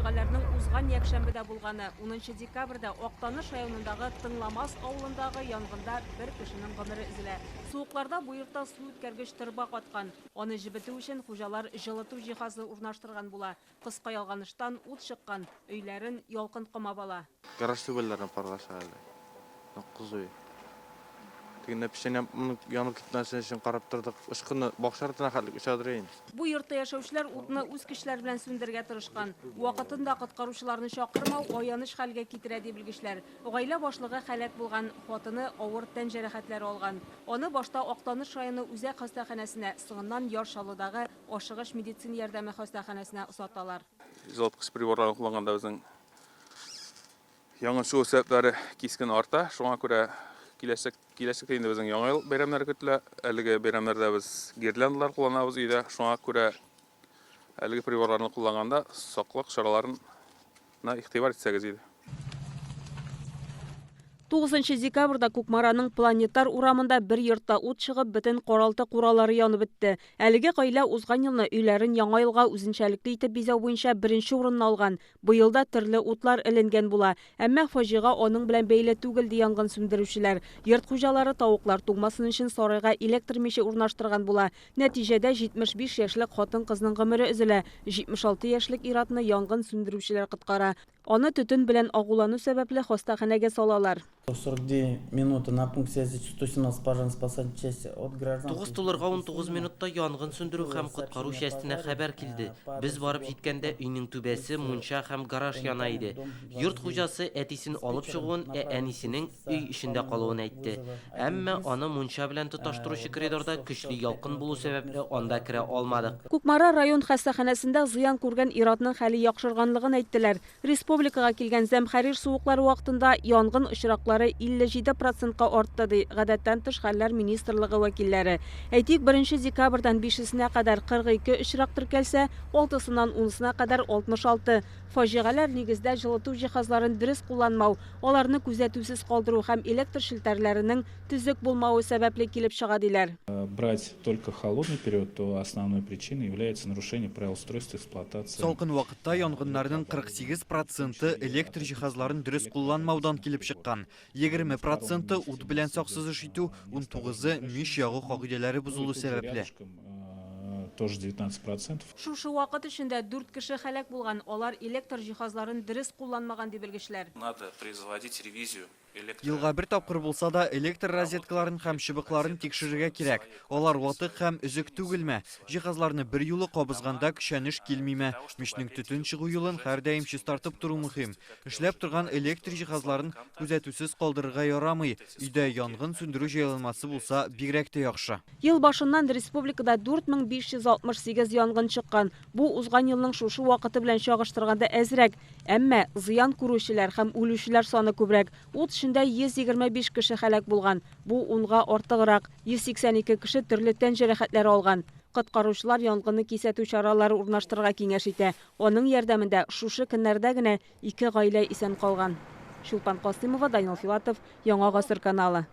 фаҗигаләрнең узган якшәмбедә булганы. 10 декабрьдә Актаныш районындагы Тыңламас авылындагы янгында бер кешенең гомере өзелә. Суыкларда бу йортта су үткәргеч торба каткан. Аны җебетү өчен хуҗалар җылыту җиһазы урнаштырган була. Кыска ялганыштан ут чыккан, өйләрен ялкын комап ала. Гараж түбәләренә парлаша әле. Нык кызу. Тегендә печән янып китмәсен өчен карап тордык. Очкыны бакча артына хәтлек очадыр инде. Бу йортта яшәүчеләр утны үз көчләре белән сүндерергә тырышкан. Вакытында коткаручыларны чакырмау аяныч хәлгә китерә, ди белгечләр. Гаилә башлыгы һәлак булган, хатыны авыр тән җәрәхәтләре алган. Аны башта Актаныш районы үзәк хастаханәсенә, соңыннан Яр Чаллыдагы ашыгыч медицина ярдәме хастаханәсенә озаталар. Җылыткыч приборларын кулланганда безнең янгын чыгу сәбәпләре кискен арта. Шуңа күрә киләчәк киләчәктә инде безнең Яңа ел бәйрәмнәре көтелә. Әлеге бәйрәмнәрдә без гирляндалар кулланабыз өйдә. Шуңа күрә әлеге приборларны кулланганда саклык чараларына игътибар итсәгез иде. 9 декабрьдә Кукмараның Планетар урамында бер йортта ут чыгып, бөтен каралты-куралары янып бетте. Әлеге гаилә узган елны өйләрен Яңа елга үзенчәлекле итеп бизәү буенча беренче урынны алган. Быел да төрле утлар эленгән була. Әмма фаҗига аның белән бәйле түгел, ди янгын сүндерүчеләр. Йорт хуҗалары тавыклар туңмасын өчен сарайга электр миче урнаштырган була. Нәтиҗәдә 75 яшьлек хатын-кызның гомере өзелә. 76 яшьлек ир-атны янгын сүндерүчеләр коткара. Аны төтен белән агулану сәбәпле хастаханәгә салалар. 42 минуты на пункт связи 117 пожарно-спасательной части от гражданских. 9 тулырга 19 минутта янгын сүндерү һәм коткару частенә хәбәр килде. Без барып җиткәндә өйнең түбәсе, мунча һәм гараж яна иде. Йорт хуҗасы әтисен алып чыгуын, ә әнисенең өй эчендә калуын әйтте. Әмма аны мунча белән тоташтыручы коридорда көчле ялкын булу сәбәпле анда керә алмадык. Кукмара район хастаханәсендә зыян күргән ир-атның хәле яхшырганлыгын әйттеләр. Республикага килгән зәмхәрир суыклары вакытында янгын очраклары 57 процентка артты, ди Гадәттән тыш хәлләр министрлыгы вәкилләре. Әйтик, беренче декабрьдән бишесенә кадәр 42 очрак теркәлсә, алтысыннан унысына кадәр 66. Фаҗигаләр нигездә җылыту җиһазларын дөрес кулланмау, аларны күзәтүсез калдыру һәм электр челтәрләренең төзек булмавы сәбәпле килеп чыга, диләр. Брать только холодный период, то основной причиной является нарушение правил устройства эксплуатации. Салкын вакытта янгыннарның 48 проценты электр җиһазларын дөрес кулланмаудан килеп чыккан. 20 проценты ут белән саксыз эш итү, 19-ы мич ягу кагыйдәләре бозылу сәбәпле. Тоже 19%. Шушы вакыт эчендә дүрт кеше һәлак булган, алар электр җиһазларын дөрес кулланмаган, ди белгечләр. Надо производить ревизию электро. Елга бер тапкыр булса да электр розеткаларын һәм чыбыкларын тикшерергә кирәк. Алар ватык һәм өзек түгелме? Җиһазларны берьюлы кабызганда көчәнеш килмиме? Мичнең төтен чыгу юлын һәрдаим чистартып тору мөһим. Эшләп торган электр җиһазларын күзәтүсез калдырырга ярамый. Өйдә янгын сүндерү җайланмасы булса, бигрәк тә яхшы. Ел башыннан республикада 4568 янгын чыккан. Бу узган елның шушы вакыты белән чагыштырганда әзрәк. Әмма зыян күрүчеләр һәм үлүчеләр саны күбрәк. Ут эчендә 125 кеше һәлак булган. Бу унга артыграк. 182 кеше төрле тән җәрәхәтләре алган. Коткаручылар янгынны кисәтү чаралары урнаштырырга киңәш итә. Аның ярдәмендә шушы көннәрдә генә ике гаилә исән калган. Чулпан Касыймова, Данил Филатов, Яңа Гасыр каналы.